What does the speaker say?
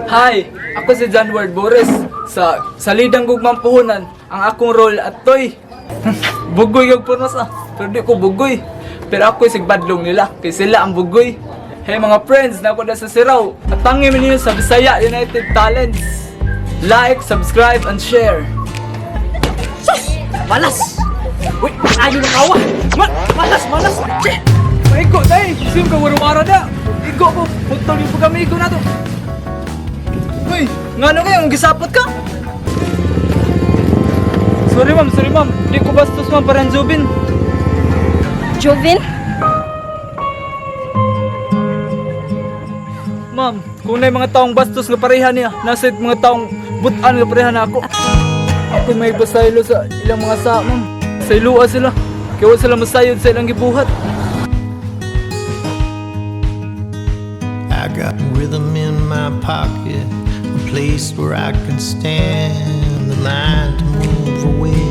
Hi, ako si John Ward Bores. Sa Salidang Gugmang Puhunan, ang akong role atoy. Bugoy yung punos ah. Pero di ko bugoy. Pero ako sigbadlong nila, kay sila ang bugoy. Hey mga friends, nako na sa Siraw. At tangi man ninyo sa Bisaya United Talents. Like, subscribe, and share. Malas! Uy, ayaw ng awa! Malas, malas! Che! Maigo, day! Sim ka warawara na! Igo ko! Putol yung pagkamigo na to! Uy! Ngano kayo? Ang gisapot ka? Sorry ma'am, sorry ma'am. Di ko bastos ma'am, parang Jubin. Jovin? Ma'am, kung na mga taong bastos nga pareha niya, nasa mga taong butan nga pareha na ako. Ako may basaylo sa ilang mga sa, ma'am. Sa ilua sila. Kaya wa sila masayod sa ilang gibuhat. I got rhythm in my pocket, a place where I can stand the line to move away